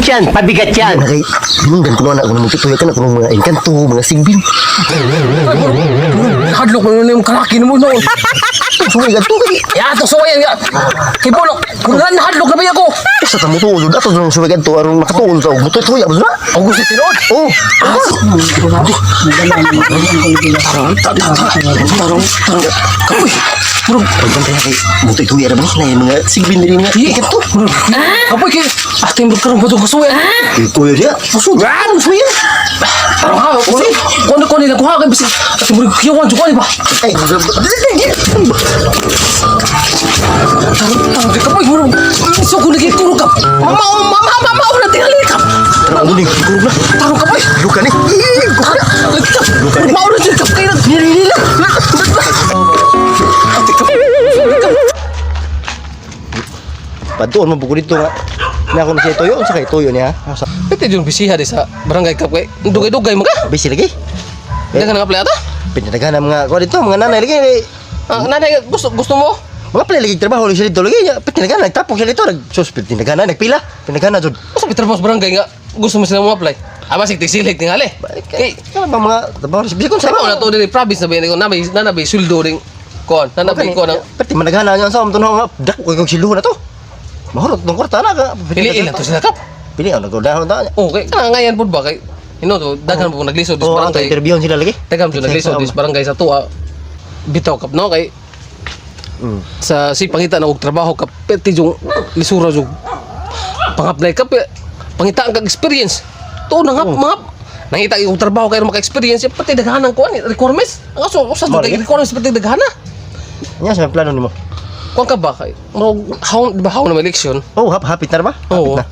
Yan, pabigat yan. Kay hinungdan ko na ako ng tuyo ka na kung mga engkanto, mga sigbin. Hadlok mo na yung kalaki mo noon. Suway gadto kay Ya, to suwayan ya. Kay Bulok, kung nga nahadlok na ba ako? sa tamo tuod ato nang suway gadto aron makatuol ta og mutuy tuya ba na? Ang gusto tinuod. Oh, Tarong, tarong. Kapoy. Murag, pagbantay na kay mutuy tuya ra ba na yung mga sigbin diri mga engkanto. Kapoy kay ah, timbog karon ba itong kasuwayan? Kay kuya dia, usod. Suway. Tarong ha, kasi kung ano nila kuha kay bisig. At murag kiyawan jud ko ba? Ay, Tarong, tarong kay kapoy murag. So ko lagi turog ka. Mama, oh, mama, mama, oh, na tingali ka. tarong ni kurog na. Tarong kapoy. Luka ni. Lagi ka. Mao na jud ka kay nila. Ate kapoy. Padtuon mo bukod dito nga. Na ako na siya tuyo, unsa kay tuyo niya? Asa? Pwede yung bisiha di sa barangay kap kay dugay-dugay mo ka. Busy lagi. Hindi ka nang-apply ata? Pinadagan ang mga kuha dito, mga nanay lagi. Eh, Ah, nanay, gusto gusto mo? mga pala lagi trabaho lagi sila dito lagi. Pinadagan nagtapok sila dito, nag sus pinadagan nagpila. Pinadagan jud. Usa trabaho sa barangay nga gusto mo sila mo apply. Aba sig tisilhig tingali. Kay Kaya ba mga trabaho sa bisig kung sa sa na to diri province na ba na may na may sweldo ring kon, na may kon ang Pati managana niya sa amton nga dako kay kog siluho na to. Mahurot tong kwarta na ka. piliin lang to sila kap. Pili ang nagdahon ta. Okay, kana ngayon pud ba kay ino to daghan po naglisod dis Oh, ang barangay. interviewon sila lagi. Daghan po naglisod dis barangay sa tuwa. Bitaw kap no kay sa si pangita na og trabaho kap pwede yung lisura yung pang-apply ka pangita ang kag experience to na nga mga nangita yung trabaho kay maka-experience pati daghanan ko ani requirements ang aso usa Mao jud lagi. kay requirements pati daghana. Nya sa plano nimo. Kuan ka ba kay murag how di ba how na may election? Oh, hap hapit na ra ba? Hapit Oo. na.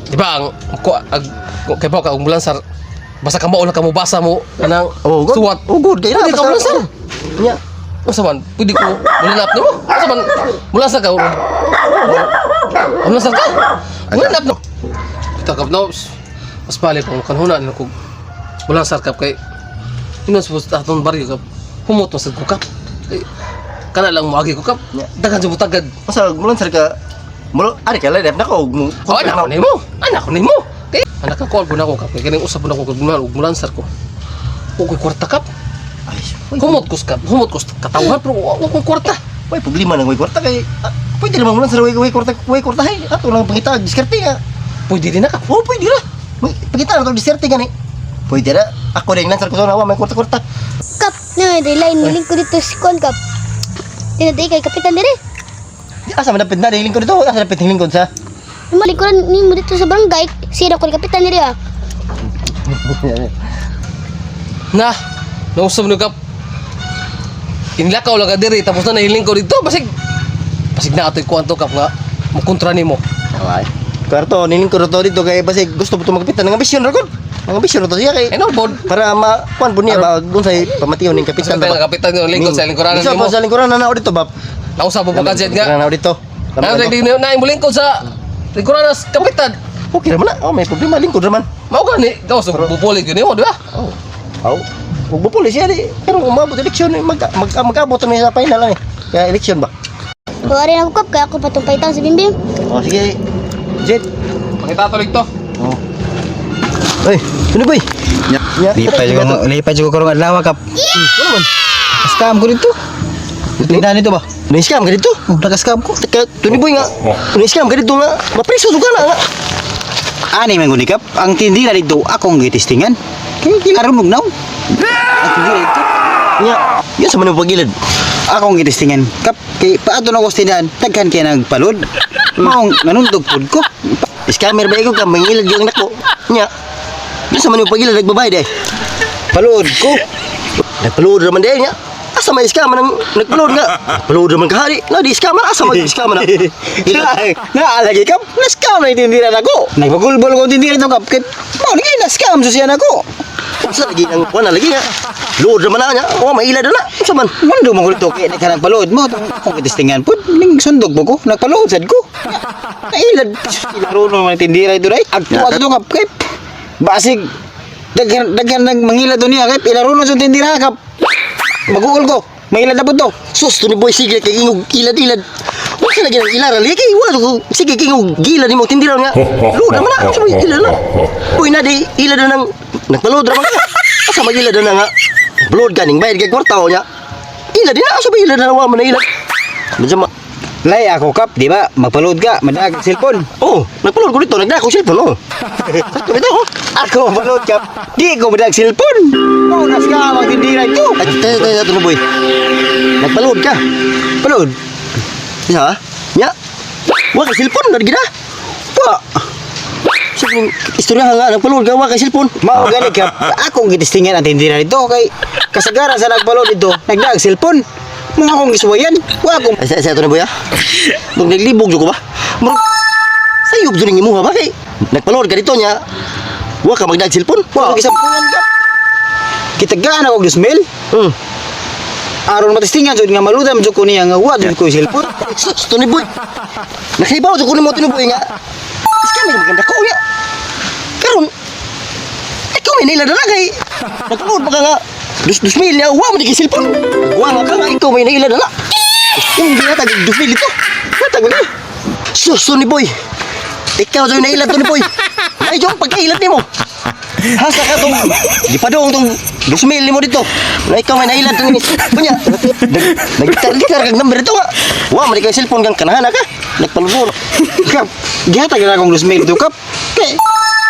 Di ba ang ko ag ko, kay ba ka og mulansar basta ka mao lang ka mo basa mo kanang Oh, good. suwat. Oh, good. Kay na Pwede ka mulansar. Nya. Unsa man pwede ko mulanap nimo? Unsa man mulansar ka? Mulansar ka? Mulanap no. Kita kap no. Mas balik kung kanhuna nila ko mulansar kap kay ino sa atong baryo kap humot man sad ko kap. Kay, kana lang moagi ko kap. Daghan jud mo tagad. Masa mulan sar ka mulo ari ka lang na ko og mo. Oh, anak ko nimo. Anak ko nimo. Kay anak ko ko na ko kap. Kay kaning usap na ko kag og mulansar ko. Wa ko'y kwarta kap. Ay, Humot ko sa humot ko sa katawhan pero wa ko'y kwarta. way problema nang way kwarta kay ah, pwede naman mulan sar way way kwarta way kwarta hay. Ato lang pangita diskarte nga. Pwede din na kap. Oh, pwede ra. May pangita na to diskarte gani. Pwede ra. Ako rin lang sar ko sa wa may kwarta-kwarta. Kap, na line niling ko dito si Kon kap. Tinatay kay kapitan dire. Di asa man dapat na lingkod dito, asa dapat lingkod sa. Yung lingkuran nimo dito sa barangay, sira ko ni kapitan dire ah. Na, nausap nyo kap. Inlakaw lang ka diri, tapos na nahiling ko dito. Basig, basig na ato'y kuwanto kap nga, mukontra nimo. Away. Kwarto nilingkod to dito kay basig gusto po to magkapitan ng ambisyon ra gud. Ang ambisyon ra to siya kay Eh no, bod. para ma kuan po niya ba dun sa pamatiyon ning kapitan Kapitan ba? Kapitan yung lingkod sa lingkuranan nimo. nimo. Sa lingkuranan na dito ba. Nausap mo pa ka nga. Lingkuranan na dito. Na, na, na, na, lingkod sa lingkuranan sa kapitan. Okay ra man na. Oh, may problema lingkod ra man. Mao gani, ikaw sa bupulig yun nimo, di ba? Oh. Aw. Ug bupuli siya di. Pero umabot eleksyon eh, mag mag mag-abot na sa final eh. Kaya eleksyon ba? Wari na ako kap, kaya ako patong paitan sa bimbing. Oh, sige. Jet. Pangitatulig to. Oh. Oy, ano boy? Nya. Lipay jud ko karong adlaw kap. Ano man? Scam ko dito. Tindahan nito ba? Na-scam ka dito? Oh, naka-scam ko. Teka, Tony Boy nga. Na-scam ka dito nga. Mapreso ka na nga. Ani man guni kap, ang tindira dito akong gitistingan. Kay aron mugnaw. Ang tindira dito Nya, yun sa manong pagilid. akong gitistingan. Kap kay paadto na ko sa tindahan, daghan kay nagpalod. Maong nanundog pud ko. Scammer ba ikaw ka? Mangilad yung nako. Nya. Yun sa manong pagilid, nagbabayad eh. Palod ko. Nagpalood raman din niya. Asa may scammer nang nagpalood nga. Nagpalood raman kahari. Na di scammer asa may scammer na. Na, naalagi kap, na-scam na yung tindira nako. Nagpagulbol ko ang tindira dito kap. Kay mao ni na scam sa siya nako. Asa lagi ang kuan na lagi nga. Load raman na niya. Oh, may ilad na. Asa man? Mundo mo to kay ka nagpalood mo akong gitistingan pud ning sundog mo ko nagpalood sad ko. Nailad ilaro no man tindira ito dai. Agto ato nga kay basig daghan daghan nag mangila do niya kay ilaro no sa tindira kap. Maguol ko. Mailad na pud to. Sus, Tony Boy sige kay ingog ilad-ilad. Wala lagi ang ilara lagi kay wala ko sige kay gila nimo tindira nga. Load man na sa may ila na. Uy na di ila na nang nagpaload ra man ka. Asa magila na nga. Blood ka ning bayad kay kwarta niya. Ila di na asa ba ila na wa man na ila. Medyo ma. Lay ako kap, di ba? Magpaload ka, madaag ang cellphone. Oh, nagpaload ko dito, nagdala ko cellphone oh. Sakto bitaw oh. Ako mapaload kap, di ko madaag cellphone. Mao na ka magtindira ito. Ay, tayo tayo tayo boy. Nagpaload ka. Paload. Ya. Nya. Wa kay cellphone na gina. Pa. Sige, istorya nga nagpaload ka wa kay cellphone. Mao gani kap, akong gitistingan ang tindira nito kay kasagaran sa nagpaload dito, nagdaag cellphone. Mga akong gisuwayan, wa akong Ay, sa ito na boy ah. Murag naglibog jud ko ba? Murag sayop jud ning imuha ba kay nagpaload ka dito nya. Wa ka magdag cellphone. wa gisampulan kap. Kitagaan ako og 2,000. Aron matistingan jud nga maludan jud ko niya nga wa jud ko cellphone. Sus, Tony boy. Nakibaw jud ko nimo Tony boy nga. Iska may maganda ko nya. Karon ikaw may nila dala kay nagpaload pa ka nga. 2,000 niya, wa man di kay cellphone. Wa nga ka nga ikaw may naila dala. Yung ginatag 2,000 ito. Hatag mo. Sus, Tony boy. Ikaw jud naila Tony boy. Ay, jud pagkailat nimo. Hasa ka tong gipadong tong 2,000 nimo dito. Na ikaw may nailad tong inis. Kunya, naggitar-gitar kag number dito nga. Wa man di kay cellphone kang kanahana ka. Nagpalubor. Kap, gihatag na akong 2,000 dito kap. Kay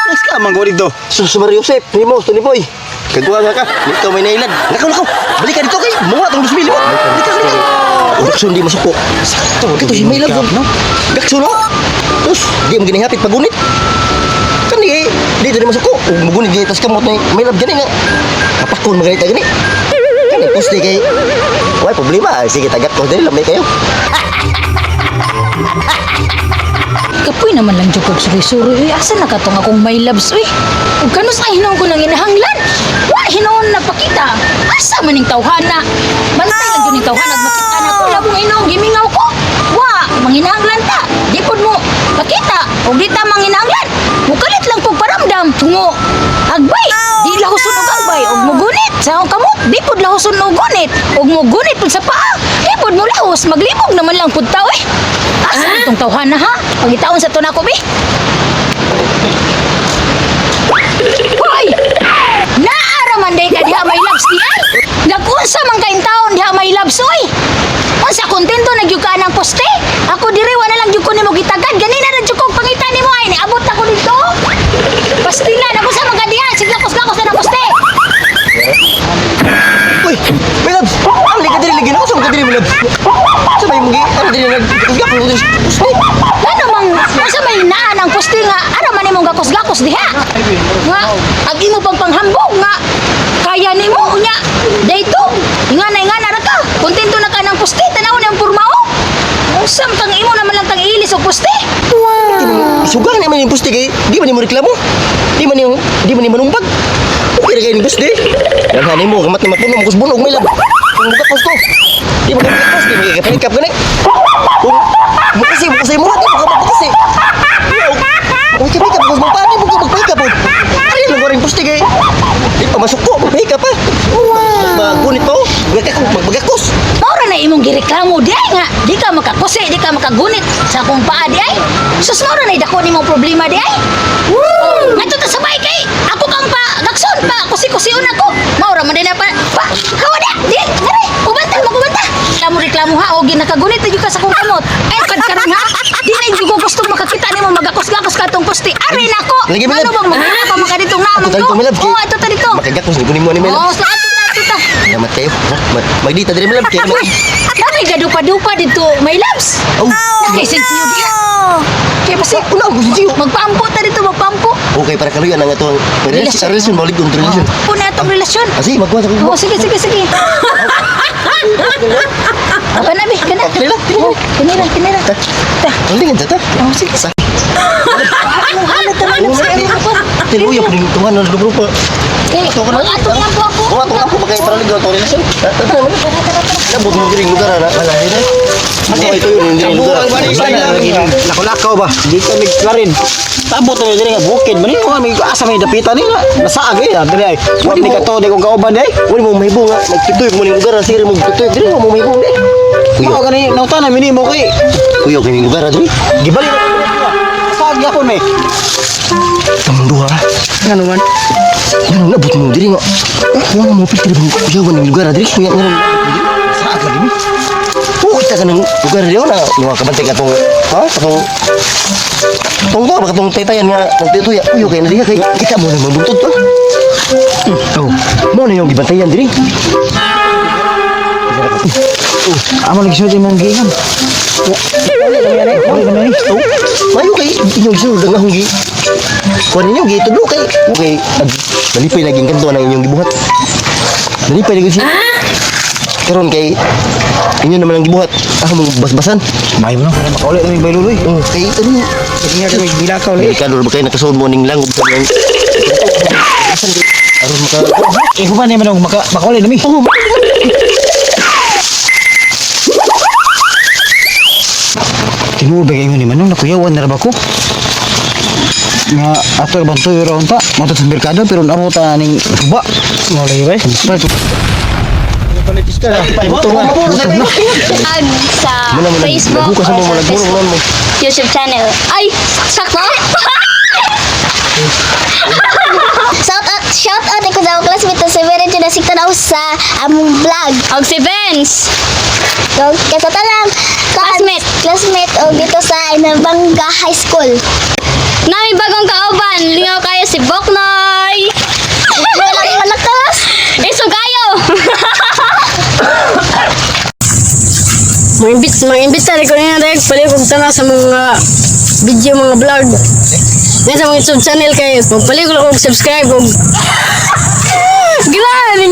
Next ka man ko dito. Sus Mario Joseph, nimo Tony boy. Kagwa nga ka, ikaw may nailad. Nakaw nakaw. Balik ka dito kay mga tong 2,000 mo. Balik ka, balik ka. Gakson di masuko. Sakto. Kato si may love no? Gakson no. Tus, di mo ginihapit pagunit. Kani eh, di di masuko. Ug mugunit di tas kamot na may love gani nga. Kapakon maganita gani. Kani poste kay way problema. Sige tagak ko dili lamay kayo. Kapoy naman lang jud kog suri-suri uy. Asa na katong akong my loves uy? Ug kanus ay hinuon ko nang inahanglan. Wa hinuon napakita. Asa man ning tawhana? Bantay lang jud ning tawhana ag makita na ko labong hinuon gimingaw ko. Wa manginahanglan ta. Di pud mo pakita ug di ta manginahanglan. Mukalit lang kog paramdam tungo. Agbay, di lahuson og agbay ug mugunit sa akong kamot. Di pud lahuson og gunit ug mugunit pud sa paa. Di pud mo lahos, maglibog naman lang pud ta uy. Asa man tong tawhana ha? Pangitaon sa to nako bi. Hoy! Naara man day ka diha may loves di ay. Nag-unsa man kayong taon diha may loves oy. Unsa kontento na gyud ka ng poste? Ako diri wala lang gyud ko nimo gitagad. Ganina na gyud kog pangita nimo ay niabot na ko dito. Pastila na ko sa mga diha, sige lakos-lakos na ng poste. Uy, may loves. Ang liga dili lagi na sa mga dili may loves. Sa may mugi, ano dili nag gakos dili poste. Ngano mang unsa may naa ng poste nga ara man imong gakos-gakos diha. Nga ag imo pang panghambog nga kaya nimo unya dayto ingana ingana ra ka. Kontento na ka ng poste, tan-aw na ang pormao. Usam kang imo naman lang tang ilis og poste. Isugang naman yung poste kay di man nimo reklamo. Di man nimo manumbag. Okay ra kay ning poste. Daghan nimo kamat ni mapuno mo kusbunog may lab. Kung mugakos ko. Di man mugakos, di man kapanikap gani. Kung mukasi mukasi mo di mo ka magpakasi. Kung kapikap ko mo paano mo ka magpikap. Ay lang rin poste kay di pa masuko magpikap pa. Magunit pa oh. Magakos magbagakos. Maura na imong gireklamo di ay nga di ka makakusi, di ka makagunit sa akong paa di ay. Sus maura na dako nimong problema di ay. Woo! Ngadto ta sabay kay ako kang pa gakson pa kusi-kusion ako. Maura man din na pa, pa kawa di di diri ubanta magubanta. Reklamo reklamo ha og ginakagunit na jud ka sa akong kamot. Ay kad karon ha. Di na jud ko gusto makakita nimo magakos-gakos ka atong poste. Ari nako. Lagi, Milab. Ano bang maguna pa maka dito nga Ato man tayo ko. to, Milab. Oh, ato ta dito. Makagakos ni kunin mo ni Milab. Oh, sa ato ta ato ta. Salamat kayo. Magdita diri Milab kay Uy, Dami gadupa-dupa dito, may loves. Oh. Nakaisensiyo diha. Kaya basi, Una ang gusto magpampo ta dito, magpampo. Okay, para kaluyan ang atong relasyon, relasyon balik kong relasyon. Po na atong relasyon. Kasi magkuha sa Oh, sige, sige, sige. Apa na, bi? Kana. Kinila, kinila. Oh, kinila, kinila. Ta. Kalingan sa ta. Oh, sige. Sa. Ano, ano, ta, may loves. Ano, ako. Tiluya po rin tungan ng grupo. Kay, Ato ko na. ato lang po ako. Oh, ato lang po makay para ligaw atong relasyon. Tara man. Nabot mo diri lugar na. Wala rin. Ano ito yun diri lugar. Lako-lakaw ba? Di ka mig klarin. Tabot na diri nga bukid man ni may asa may dapitan nila. Nasaag eh diri ay. Wa ni kato di kong kauban di ay. Wala mo mahibong nga. Nagpituy mo ning lugar sige mo pituy diri mo mahibong di. Mao gani nauta na minimo kay Kuya kini lugar adri. Gibali. Sa gyapon may. Kamong duha. Ngano man? Ngano nabot mo diri nga. Wala mo filter mo kuya ng lugar adri. Kuya ngano. Saat lagi ni. Oh, kita ka ng lugar diri na mga kabantay ka tong ha katong tong to ba katong taytayan nga nagtuya kuya kay na diha kay kita mo nang magbugtod to. Oh, mo na yung gibantayan diri. Amo lagi sulod imong giingon. Oh, mayo kay inyong gisulod ang akong gi. Kuan ninyo gitudlo kay okay, nalipay lagi ang kanto ng inyong gibuhat. Nalipay lagi siya. Karon kay inyo naman ang gibuhat. Ako mong basbasan. Mayo no, makauli na mig bayluloy. Oh, kay ano Sige nga kami bilakaw lagi. Delikado ba kayo nakasulod mo ning langgob sa mga Asan kay aron maka Eh human ni man maka makauli na mi. Oh, Tinuod ba kayo ni Manong nakuyawan na ra ba ko? Nga ato ra bang tuyo ra unta, moto sa merkado pero naamo ta ning suba. Mo lagi bay. Tag sa Muna, muna, Facebook naghukas or mo, sa muna, Facebook muna, mo. YouTube channel. Ay, sakto? Shout out, shout out ko sa akong classmate na si Mary Jo na tanaw sa among vlog. Og si Vince. So, kasata lang. Classmate. Classmate o dito sa Inabanga High School. Nami bagong kauban, lingaw kayo si Boknoy. Walang malakas. Isugayo. Mga imbit ko niya dahil pala kung tanaw sa mga video, mga vlog. Nga sa mga YouTube channel kayo, magpalit ko lang og subscribe og. Grabe!